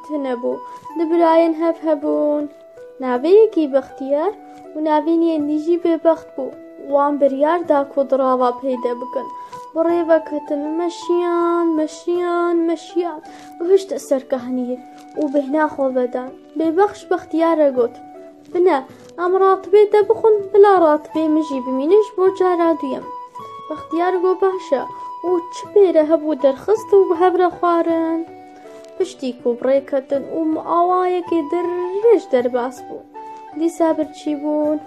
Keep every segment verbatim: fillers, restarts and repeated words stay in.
tune bû. Du birayên hev hebûn. Navê yekî Bextiyar û navîn yên dî jî Bêbext bû. Wan biryar da ku dirava peyde bikin. Bi rê ve ketin, meşiyan, meşiyan, meşiyan. Gihiştin ser kehniyê û bêhna xwe vedan. Bêbext ji Bextiyar re got, "Bine, em ratibê te bixwin, bila ratibê min jî bimîne ji bo cara duyem." Bextiyar got, "Baş e." Û çi pê re hebû derxist û bi hev re xwarin. Piştî ku bi rê ketin û bi awayekê dirêj derbas bûn, dîsa birçî bûn.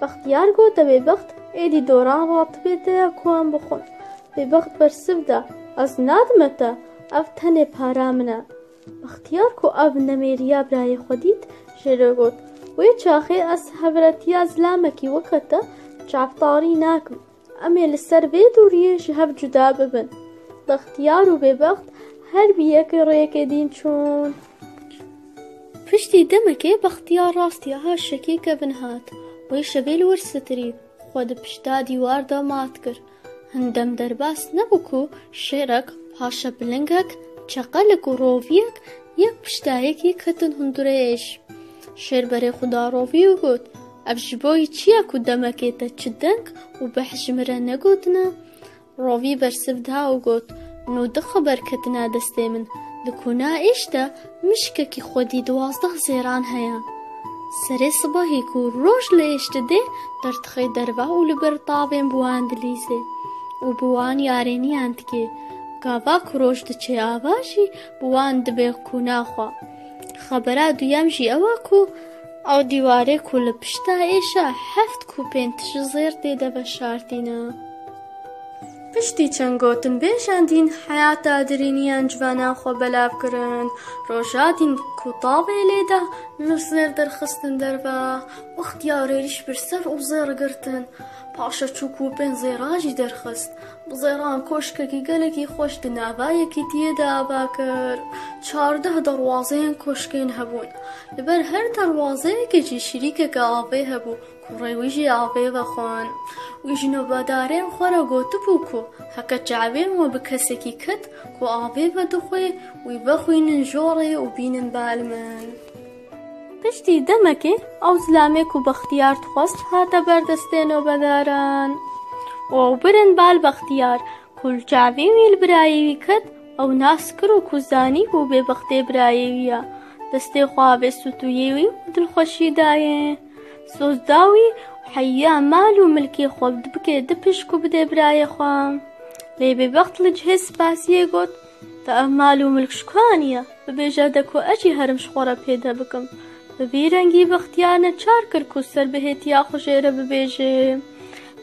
Bextiyar got, "Te Bêbext, êdî doran ratibê te ye ku em bixwin." Bêbext bersiv da, "Ez nadime te, ev tenê para min e." Bextiyar ku ev nemêriya birayê xwe dît, jê re got, "Wê çaxê ez hevretiya zilamekî weke te çavtarî nakim. Em ê li ser vê dûriyê ji hev cuda bibin." Bextiyar û Bêbext her bi yekê rêyekê dîn çûn. Piştî demekê Bextiyar rastî aha şekê kevin hat. Wê şevê li wir sitirî, xwe di pişta dîwar de mat kir. Hindem derbas nebû ku şêrek, paşepilingek, çeqelek û roviyek yek pişta yekî ketin hundirê êş. Şêr berê xwe da rovî û got, "Ev ji bo yî çi ye ku demekê te çi deng û beh ji min re negotine?" Rovî bersiv da û got, "Nû du xeber ketine destê min. Di kuna êş de mişkekî xwedî duwazdeh zêran heye. Serê sibehî ku roj li êş didê, derdixê derve û li ber tavên bi wan dilîzê û bi wan yarêniyan dike. Gava ku roj diçe ava jî bi wan dibe kuna xwe." Xebera duyem jî ew e ku ew dîwarê ku li pişta êş e heft kûpên tij zêr tê de veşartîne. Piştî çend gotinbêjan dîn heyata dirîniyan civanan xwe belav kirin. Roja dîn ku tavê lê da, li zêr derxistin derve. Bextiyar êrîş bir ser û zêr girtin. Paşa çû kûpên zêra jî derxist. Bi zêran koşkekî gelekî xweş di nava yekîtiyê de ava kir. Çardeh derwazeyên koşkên hebûn. Li ber her derwazeyekê jî şirîkeke avê hebû ku rê wî jî avê vexwin. Wî ji nobedarên xwe re gotibû ku heke çavên we bi kesekî ket ku avê vedixwê, wî vexwînin jorê û bînin bal min. Piştî demekê ew zilamê ku Bextiyar dixwest hate ber destê nobedaran. Û ew birin bal Bextiyar ku li çavê wî li birayê wî ket, ew nas kir û ku zanî ku Bêbextê birayê wî ye, destê xwe avê stûyê wî û dilxweşî dayê. Soz da wî û heya mal û milkê xwe bike du pişk û bide birayê xwe. Lê Bêbext li cihê spasiyê got, "Te ev mal û milk ji ku aniye? Bibêje de ku ez jî herim ji xwe re pêde bikim." Bi vî rengî Bextiyar neçar kir ku ser bihêtiya xwe jê re bibêje.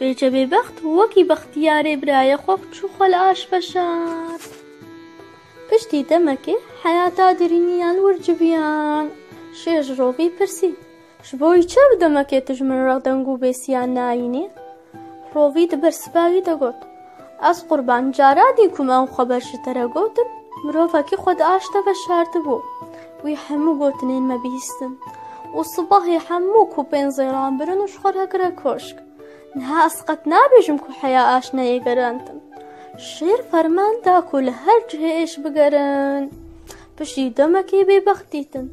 Vêce Bêbext wekî Bextiyarê birayê xwe çû xwe li aş veşart. Piştî demekê heyata dirîniyan wir civiyan. Şêr ji rovî pirsî, "Ji bo wî çi ev demekê tu ji min re deng û bêsiyan nayînî?" Rovî di bersiva wî de got, "Ez qurban, cara dî ku min ew xeber ji te re gotin, mirovekî xwe di aş de veşartibû. Wî hemû gotinên me bihîstin. Û sibehê hemû kûpên zêran birin û ji xwe re kire koşk. Niha ez qet nabêjim ku heya aş neyê gerantin." Şêr ferman da ku li her cihê êş bigerin. Piştî demekê Bêbext dîtin.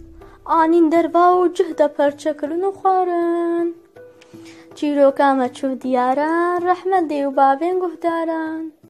Anîn derva û cih de perçe kirin û xwarin. Çîroka me çû diyaran, rehmet dê û bavên guhdaran.